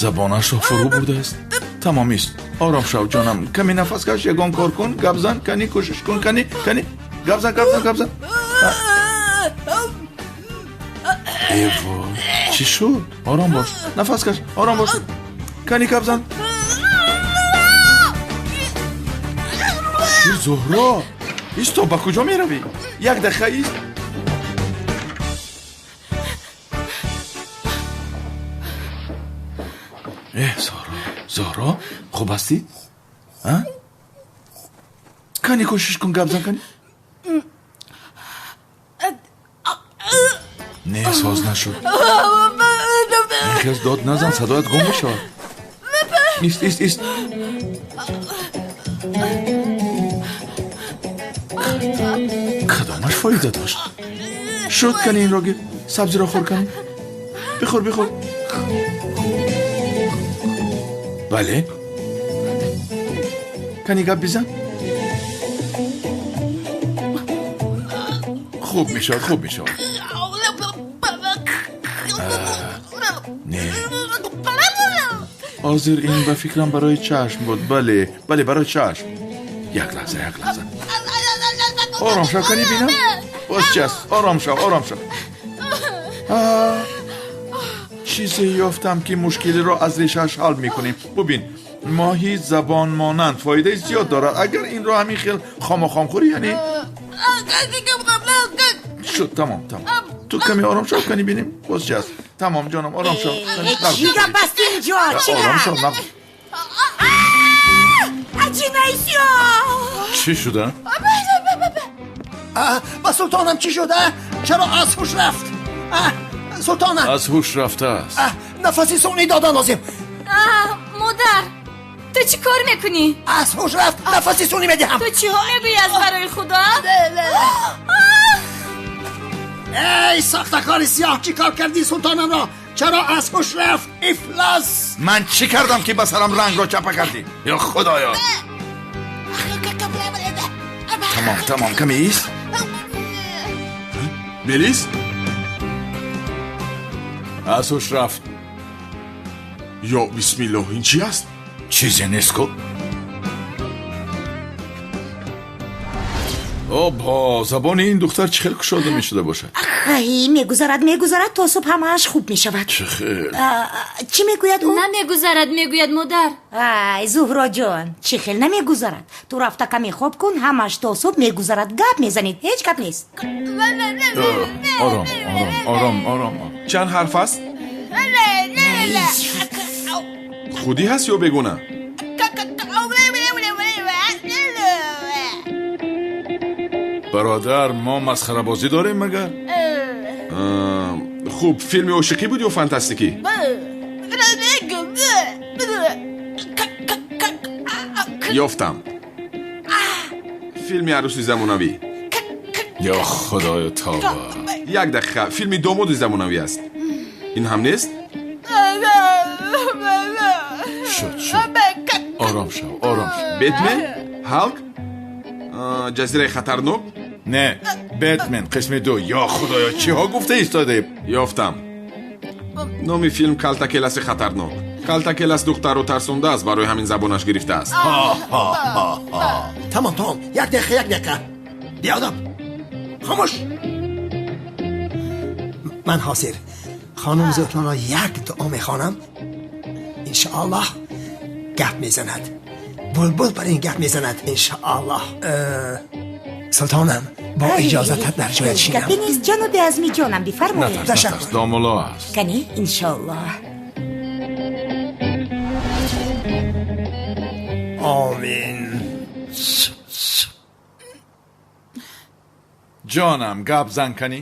забонашро фурӯ бурдааст. Тамом, ист, ором шав, ҷонам. Каме нафас каш, ягон кор кун, гап зан, кани кӯшиш кун, кани, кани гап зан, гап зан, гап зан. Э вой, чӣ шуд? Ором бош, нафас каш, ором бош, кани гап зан. Зуҳро, исто, ба куҷо меравӣ? Як дақиқа ист. Э, Зуҳро, Зуҳро, хуб ҳастӣ? Кани кӯшиш кун, гап зан, кани. Не, соз нашуд. Хез дод назан, садоят гум мешавад. Ист, ист, ист. Кадомаш фоида дошт? Шуд, кани инро гир, сабзиро хӯр, кани. Бихӯр, бихӯр. Бале, кани гап бизан. Хуб мешавад, хуб мешавад. Не, ҳозир ин ба фикрам барои чашм буд. Бале, бале, барои чашм. Як лаҳза, як лаҳза, ором шав, кани бинам боз чи аст. Ором шав, ором шав. Чизе ёфтам, ки мушкилиро аз решааш ҳал мекунем. Бубин, моҳи забон монанд фоидаи зиёд дорад. Агар инро ҳамин хел хомохом хӯрӣ, яъне шуд. Тамом, тамом, ту каме ором шав, кани бинем боз чи аст. Тамом, ҷонам, ором шав. Чӣ гап аст инҷо? Чӣ Ором шав. гап? Аҷинаи сиёҳ! Чӣ шуда? Ба султонам чӣ шуда? Чаро аз ҳуш рафт? Султонам аз ҳуш рафтааст. Нафаси сунъӣ додан лозим. Модар, ту чӣ кор мекунӣ? Аз ҳуш рафт, нафаси сунъӣ медиҳам. Ту чиҳо мегӯӣ аз барои худо? Эй сохтакори сиёҳ, чӣ кор кардӣ султонамро? Чаро аз ҳуш рафт, ифлос? Ман чӣ кардам, ки ба сарам рангро чапа кардӣ? Ё худоё! Тамом, тамом, каме ист. Мелис. Аз ҳуш рафт. Ё бисмиллоҳ, ин чӣ аст? Чизе нест ку. Обҳо, забони ин духтар чӣ хел кушода мешуда бошад? Ай, мегузарад, мегузарад, то субҳ ҳамааш хуб мешавад. Чӣ хел? Чӣ мегӯяд ӯ? Намегузарад, мегӯяд модар. Ай, Зуҳроҷон, чӣ хел намегузарад? Ту рафта каме хоб кун, ҳамааш то субҳ мегузарад. Гап мезанед, ҳеҷ гап нест. Ором, ором, ором, ором. Чанд ҳарф аст? Худӣ ҳаст ё бегуна? Бародар, мо масхарабозӣ дорем магар? Хуб, филми ошиқӣ буд ё фантастикӣ? Ёфтам, филми арӯси замонавӣ. Ё худоё, тавба! Як дақиқа, филми домоди замонавӣ аст. Ин ҳам нест? Шуд, шуд, ором шав, ором шав. Бетмен, Ҳалк, ҷазираи хатарнок. Не, Бетмен қисми ду. Ё худоё, чиҳо гуфта истодаем? Ёфтам, номи филм Калтакеласи хатарнок. Калтакелас духтарро тарсондааст, барои ҳамин забонаш гирифтааст. Тамом, тамом, як дақиқа, як дақиқа. Биёдаб, хомӯш. Ман ҳозир хонум Зуҳроро як дуо мехонам, иншоаллоҳ гап мезанад. Булбул бар ин гап мезанад, иншоаллоҳ. Султонам, бо иҷозатат дар ҷоят шинам. Гапе нест, ҷаноби Азми ҷонам, бифармоед. Натарс, натарс, домулло аст. Кани, иншоаллоҳ. Омин. Ҷонам, гап зан, кани.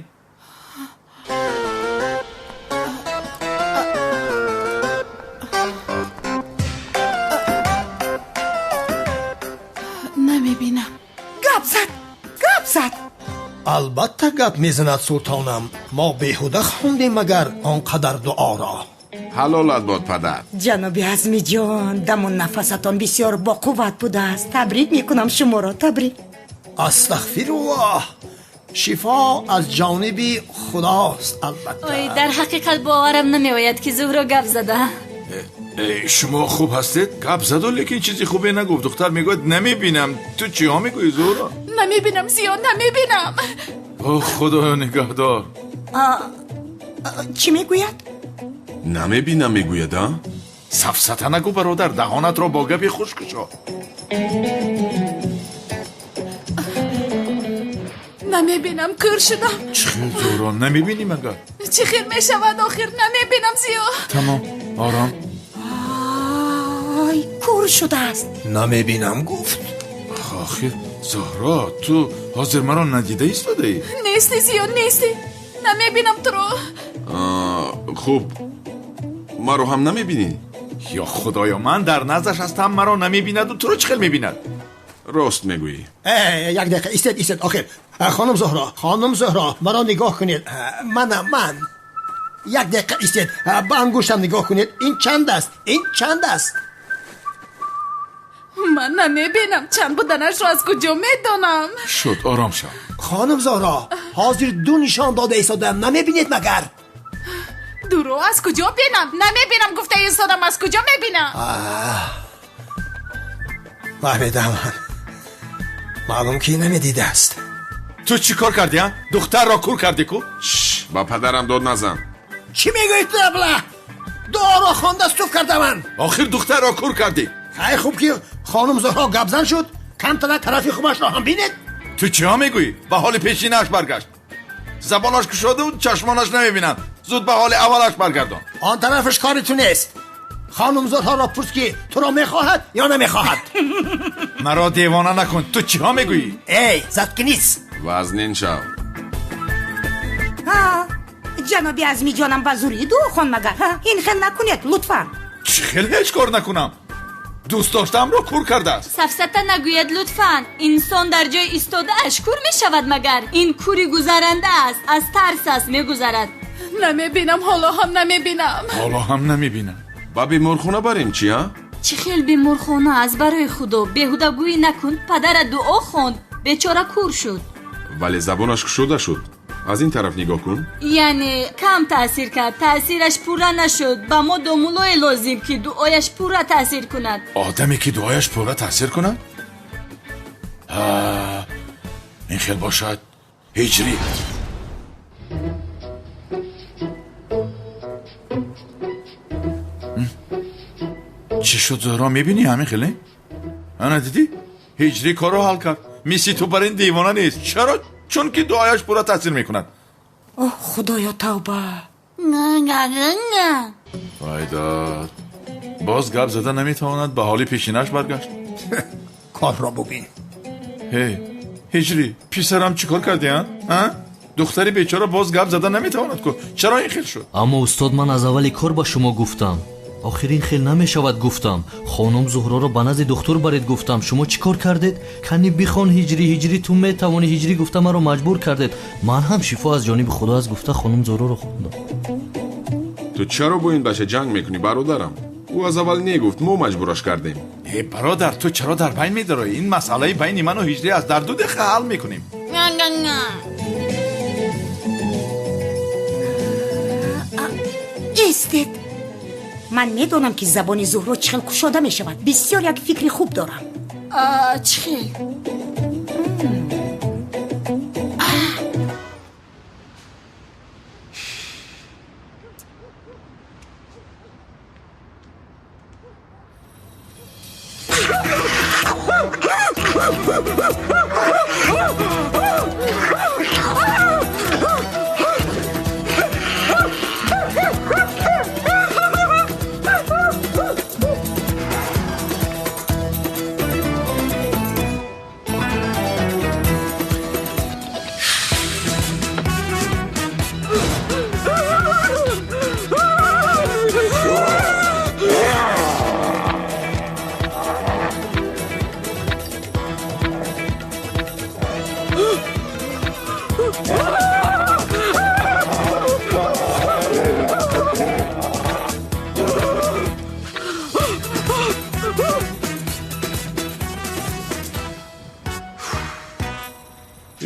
Намебинам. Гап зад, гап зад. Албатта гап мезанад, султонам. Мо беҳуда хондем магар он қадар дуоро? Ҳалолат бод, падар. Ҷаноби Азмиҷон, даму нафасатон бисёр боқувват будааст. Табрик мекунам шуморо, табрик. Астағфируллоҳ, шифо аз ҷониби худост, албатта. Ой, дар ҳақиқат боварам намеояд, ки Зуҳро гап зада. Шумо хуб ҳастед? Гап заду, лекин чизи хубе нагуфт. Духтар мегӯяд намебинам. Ту чиҳо мегӯӣ, Зуҳро? Намебинам, Зиё, намебинам. О, худоё, нигаҳдор! Чӣ мегӯяд? Намебинам мегӯяд, а? Сафсата нагӯ, бародар, даҳонатро бо гапи хуш кушо. Намебинам, кӯр шудам. Чӣ хел, Зуҳро, намебинӣ магар? Чӣ хел мешавад охир? Намебинам, Зиё. Тамом, ором. Ай, кӯр шудааст. Намебинам гуфт. Охир, Зуҳро, ту ҳозир маро надида истодаӣ? Нестӣ, Зиё, нестӣ, намебинам туро. Хуб, маро ҳам намебинӣ? Ё худоё, ман дар наздаш ҳастам, маро намебинаду туро чӣ хел мебинад? Рост мегӯӣ. Як дақиқа истед, истед. Охир, хонум Зуҳро, хонум Зуҳро, маро нигоҳ кунед. Манам ман. Як дақиқа истед, ба ангуштам нигоҳ кунед. Ин чанд аст? Ин чанд аст? Ман намебинам, чанд буданашро аз куҷо медонам? Шуд, ором шав. Хонум Зуҳро, ҳозир ду нишон дода истодаам, намебинед магар? Дуро аз куҷо бинам? Намебинам гуфта истодам, аз куҷо мебинам? Фаҳмидам, маълум ки намедидааст. Ту чӣ кор кардӣ, а? Духтарро кур кардӣ ку? Ба падарам дод назан. Чӣ мегӯӣ ту, абла? Дуоро хонда суф карда ман. Охир духтарро кур кардӣ. Хай, хуб ки хонум Зуҳро гапзан шуд, камтара тарафи хубашро ҳам бинед. Ту чиҳо мегӯӣ? Ба ҳоли пешинааш баргашт. Забонаш кушода чашмонаш намебинанд. Зуд ба ҳоли аввалаш баргардон. Он тарафаш кори ту нест. Хонум Зуҳроро пурс, ки туро мехоҳад ё намехоҳад. Маро девона накун. Ту чиҳо мегӯӣ? Эй, заткнись. Вазнин шав. Ҷаноби Азмӣ ҷонам, ба зурӣ дуо хон магар? Ин хел накунед, лутфан. Чӣ хел ҳеҷ кор накунам? Дӯст доштаамро кур кардааст. Сафсата нагӯяд, лутфан. Инсон дар ҷои истодааш кур мешавад магар? Ин кури гузаранда аст, аз тарс аст мегузарад. Намебинам, ҳоло ҳам намебинам. Ҳоло ҳам намебинам. Ба беморхона барем, чи, а? Чӣ хел беморхона аст, барои худо? Беҳудагӯӣ накун. Падарат дуо хонд, бечора кур шуд. Вале забонаш кушода шуд. Аз ин тараф нигоҳ кун. Яъне кам таъсир кард, таъсираш пурра нашуд. Ба мо домулое лозим, ки дуояш пурра таъсир кунад. Одаме, ки дуояш пурра таъсир кунад? Ин хел бошад, ҳиҷрӣ. Чӣ шуд, Зуҳро, мебинӣ ҳамин хеле? Ана дидӣ? Ҳиҷрӣ корро ҳал кард. Мисли ту бар ин девона нест. Чаро? Чунки дуояш пурра таъсир мекунад. Оҳ, худоё, тавба. Вайдод, боз гап зада наметавонад, ба ҳоли пешинаш баргашт. Корро бубин. Ҳей, ҳиҷрӣ, писарам, чӣ кор кардӣ, а? Духтари бечора боз гап зада наметавонад ку. Чаро ин хел шуд? Аммо устод, ман аз аввали кор ба шумо гуфтам. Охир ин хел намешавад, гуфтам. Хонум Зуҳроро ба назди духтур баред, гуфтам. Шумо чӣ кор кардед? Кани бихон, ҳиҷрӣ, ҳиҷрӣ, ту метавонӣ, ҳиҷрӣ гуфта маро маҷбур кардед. Ман ҳам шифо аз ҷониби худо аст гуфта хонум Зуҳроро хондам. Ту чаро бо ин бача ҷанг мекунӣ, бародарам? Ӯ аз аввал негуфт, мо маҷбураш кардем. Э, бародар, ту чаро дар байн медароӣ? Ин масъалаи байни ману ҳиҷрӣ аст, дар ду дақиқа ҳал мекунем. Истед. Ман медонам, ки забони Зуҳро чӣ хел кушода мешавад. Бисёр як фикри хуб дорам. Чӣ хел?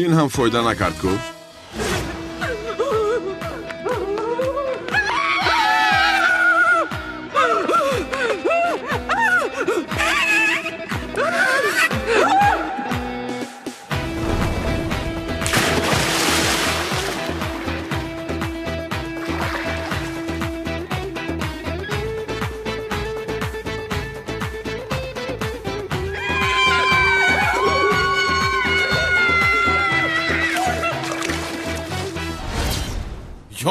Ин ҳам фоида накард ку.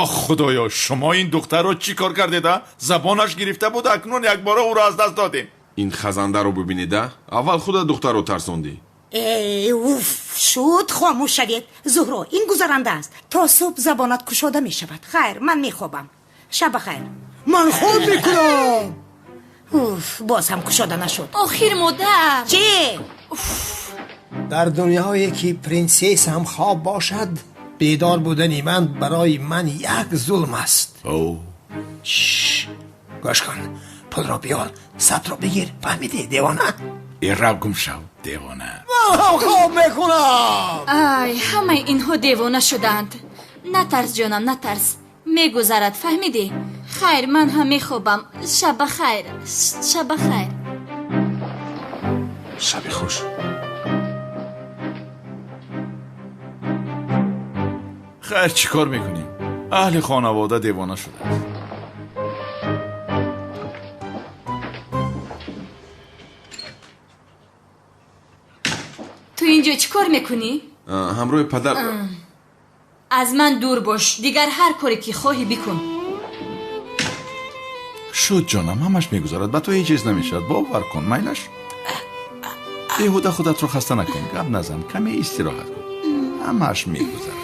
Ё худоё, шумо ин духтарро чӣ кор кардед, а? Забонаш гирифта буд, акнун якбора ӯро аз даст додем. Ин хазандаро бибинеда, аввал худа духтарро тарсондӣ. Э, уф, шуд, хомӯш шавед. Зуҳро, ин гузаранда аст. То субҳ забонат кушода мешавад. Хайр, ман мехобам. Шаб бахайр. Ман хоб мекунам. Уф, боз ҳам кушода нашуд. Охир, модар. Чӣ? Дар дунёе ки принсесса ҳам хоб бошад, бедор будани ман барои ман як зулм аст. Гӯш кун, пулро биёр, сатро бигир, фаҳмидӣ, девона? Ираб гум шав, девона. Ман ҳам хоб мекунам. Ай, ҳамаи инҳо девона шудаанд. Натарс, ҷонам, натарс, мегузарад, фаҳмидӣ? Хайр, ман ҳам мехобам. Шаб бахайр, шаб бахайр. Шаби хуш. Хайр, чӣ кор мекунем? Аҳли хонавода девона шудааст. Ту инҷо чӣ кор мекунӣ? Ҳамроҳи падар. Аз ман дур бош, дигар ҳар коре ки хоҳӣ бикун. Шуд ҷонам, ҳамаш мегузарад, ба ту ҳеҷ чиз намешавад, бовар кун, майлаш. Беҳуда худатро хаста накун, гап назан, каме истироҳат кун, ҳамаш мегузарад.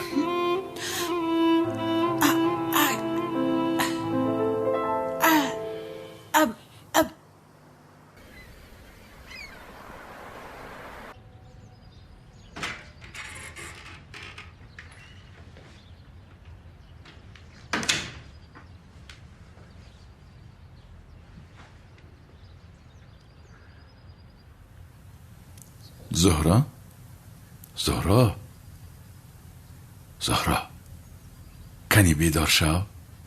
Зуҳро, Зуҳро, Зуҳро, кани бедор шав.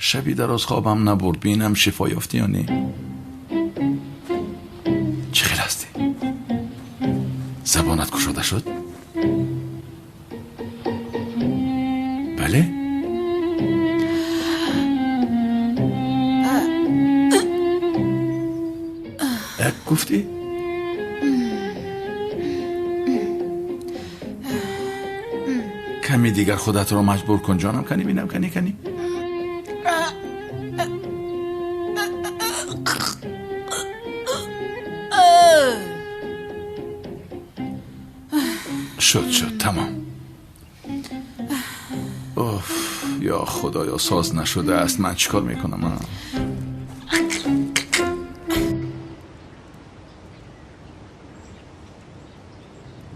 Шаби дароз хобам набурд, бинам шифо ёфтӣ ё не. Чӣ хел ҳастӣ? Забонат кушода шуд? Бале? Як гуфтӣ? Ками дигар худатро маҷбур кун ҷонам, кани бинам, кани, кани. Шуд, шуд, тамом. Уф, ё худоё, соз нашудааст, ман чӣ кор мекунам?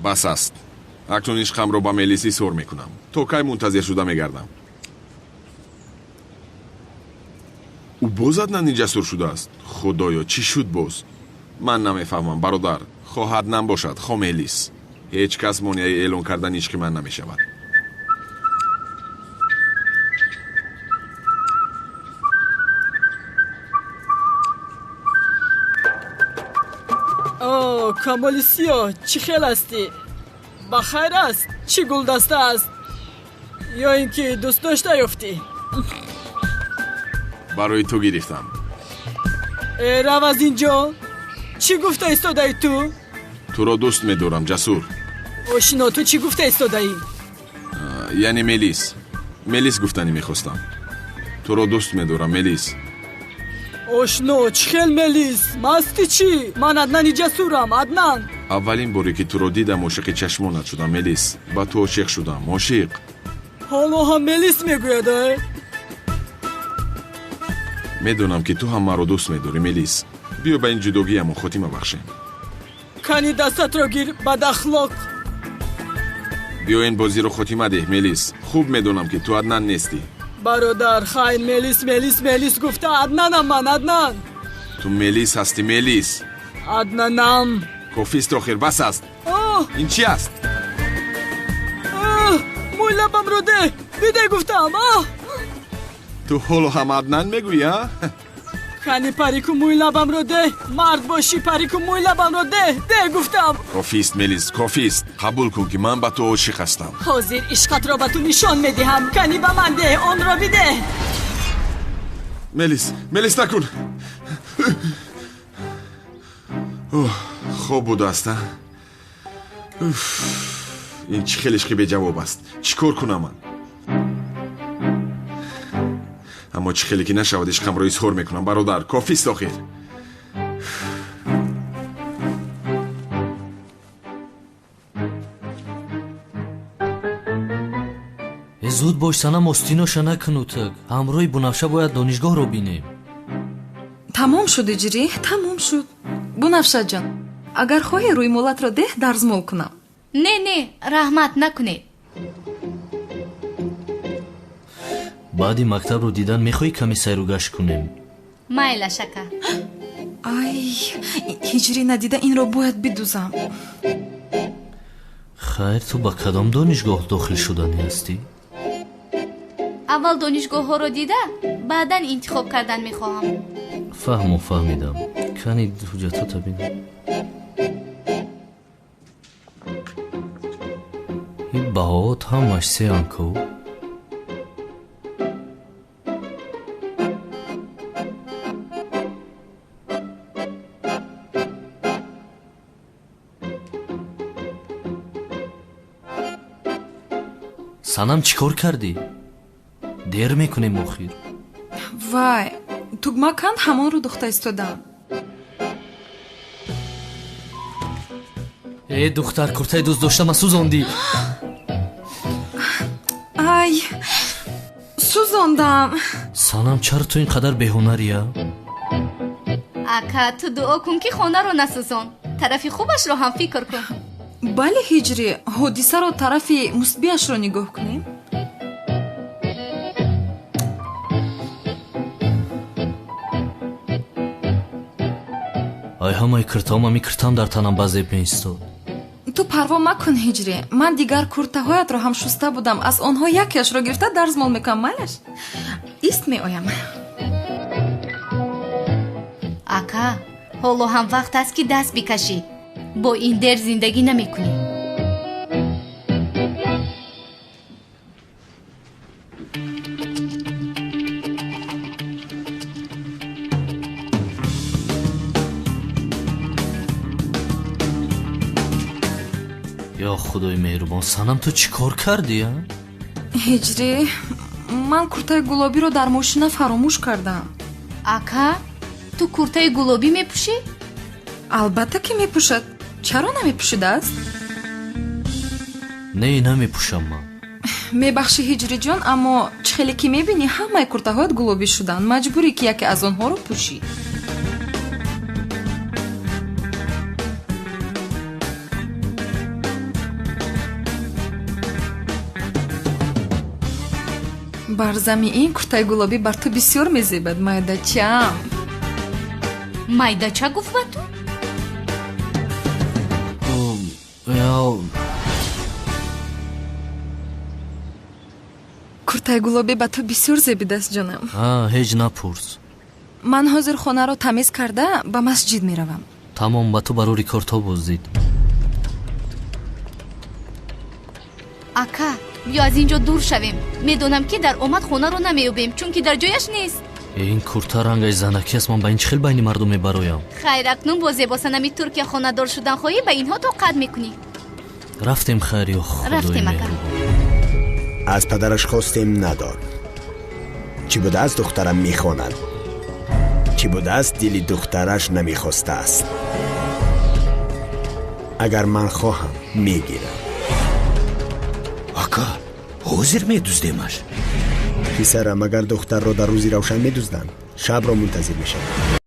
Бас аст. Акнун ишқамро ба Мелис изҳор мекунам. То кай мунтазир шуда мегардам? Ӯ боз Аднани ҷасур шудааст. Худоё, чӣ шуд боз? Ман намефаҳмам, бародар. Хоҳ Аднан бошад, хоҳ Мелис. Ҳеҷ кас монеаи эълон кардани ишқи ман намешавад. О, Камоли сиёҳ, чӣ хел ҳастӣ? Ба хайр аст? Чӣ гулдаста аст? Ё ин ки дӯстдошта ёфтӣ? Барои ту гирифтам. Э, рав аз ин ҷо! Чӣ гуфта истодаӣ ту? Туро дӯст медорам, Ҷасур. Ошино, ту чӣ гуфта истодаӣ? Яъне Мелис. Мелис гуфтанӣ мехостам. Туро дӯст медорам, Мелис. Ошно, чӣ хел Мелис? Масти чӣ? Ман Аднани Ҷасурам, Аднан. Аввалин боре ки туро дидам, ошиқи чашмонат шудам, Мелис. Ба ту ошиқ шудам, ошиқ. Ҳоло ҳам Мелис мегӯяд, э? Медонам ки ту ҳам маро дӯст медорӣ, Мелис. Биё ба ин ҷудогиямон хотима бахшем. Кани дастатро гир, бадахлоқ. Биё ин бозиро хотима деҳ, Мелис. Хуб медонам ки ту Аднан нестӣ. Бародар, хайр, Мелис, Мелис, Мелис гуфта Аднанам ман, Аднан. Ту Мелис ҳастӣ, Мелис. Аднанам. Кофист охир, бас аст. Ин чӣ аст? Мӯй лабамро деҳ, бидеҳ гуфтам. Ту ҳоло ҳам Аднан мегӯӣ, а? Кани парику мӯй лабамро деҳ, мард бошӣ, парику мӯй лабамро деҳ, деҳ гуфтам. Кофист, Мелис, кофист. Қабул кун ки ман ба ту ошиқ ҳастам. Ҳозир ишқатро ба ту нишон медиҳам. Кани ба ман деҳ, онро бидеҳ. Мелис, Мелис накун. Хоб будааст, а? Ин чӣ хел ишқи беҷавоб аст? Чӣ кор кунам ман? Аммо чӣ хеле ки нашавад, ишқамро изҳор мекунам, бародар. Кофист охир. Э, зуд бош, санам, остиноша накунутак. Ҳамроҳи Бунафша бояд донишгоҳро бинем. Тамом шуд, иҷрӣ, тамом шуд. Бунафшаҷон, агар хоҳӣ рӯймолатро деҳ, дарзмол кунам. Не, не, раҳмат, накунед. Баъди мактабро дидан мехоҳӣ каме сайру гашт кунем? Майлаш, ака. Ай, ҳиҷрӣ надида инро бояд бидузам. Хайр, ту ба кадом донишгоҳ дохил шуданӣ ҳастӣ? Аввал донишгоҳҳоро дида, баъдан интихоб кардан мехоҳам. Фаҳмо, фаҳмидам. Кани ҳуҷҷатота бинам. Ин баҳоот ҳамаш сеан ку? Санам, чӣ кор кардӣ? Дер мекунем охир. Вай, тугма канд, ҳамонро духта истодам. Э, духтар, куртаи дӯст доштама сӯзондӣ. Ай, сӯзондам. Санам, чаро ту ин қадар беҳунария? Ака, ту дуо кун, ки хонаро насӯзон. Тарафи хубашро ҳам фикр кун. Бале, Ҳиҷрӣ, ҳодисаро тарафи мусбиашро нигоҳ кунем. Ай, ҳамаи киртаом ами киртам дар танам ба зеб меистод. Ту парво макун, Ҳиҷрӣ, ман дигар куртаҳоятро ҳам шуста будам, аз онҳо якеашро гирифта дарзмол мекунам. Майлаш, ист, меоям. Ака, ҳоло ҳам вақт аст, ки даст бикашӣ. Бо ин дер зиндагӣ намекунӣ. Ё худои меҳрубон, Санам, ту чӣ кор кардӣ, а? Ҳиҷрӣ, ман куртаи гулобиро дар мошина фаромӯш кардам. Ака, ту куртаи гулобӣ мепӯшӣ? Албатта, ки мепӯшад. Чаро намепӯшидааст? Не, намепӯшам ман. Мебахшӣ, Ҳиҷриҷон, аммо чӣ хеле ки мебинӣ, ҳамаи куртаҳоят гулобӣ шуданд. Маҷбурӣ, ки яке аз онҳоро пӯшӣ. Бар зами ин куртаи гулобӣ бар ту бисёр мезебад, майдачам. Майдача гуфт ба ту? Куртаи гулобӣ ба ту бисёр зебидааст, ҷонам. Ҳеҷ напурс. Ман ҳозир хонаро тамиз карда ба масҷид меравам. Тамом, ба ту барори корто боздид. Ака, биё аз ин ҷо дур шавем. Медонам, ки дар омад хонаро намеёбем, чунки дар ҷояш нест. Ин курта рангаш занакӣ аст, ман ба ин чӣ хел байни мардум мебароям? Хайр, акнун бо зебосанами Туркия хонадор шудан хоҳӣ, ба инҳо тоқат мекунӣ. Рафтем, хайр, ё худои Рафтем, ака. меҳрубон. Аз падараш хостем, надод. Чӣ будааст, духтарам мехонад. Чӣ будааст, дили духтараш намехостааст. Агар ман хоҳам, мегирам. Ака, ҳозир медуздемаш. Писарам, агар духтарро дар рӯзи равшан медузданд, шабро мунтазир мешаванд.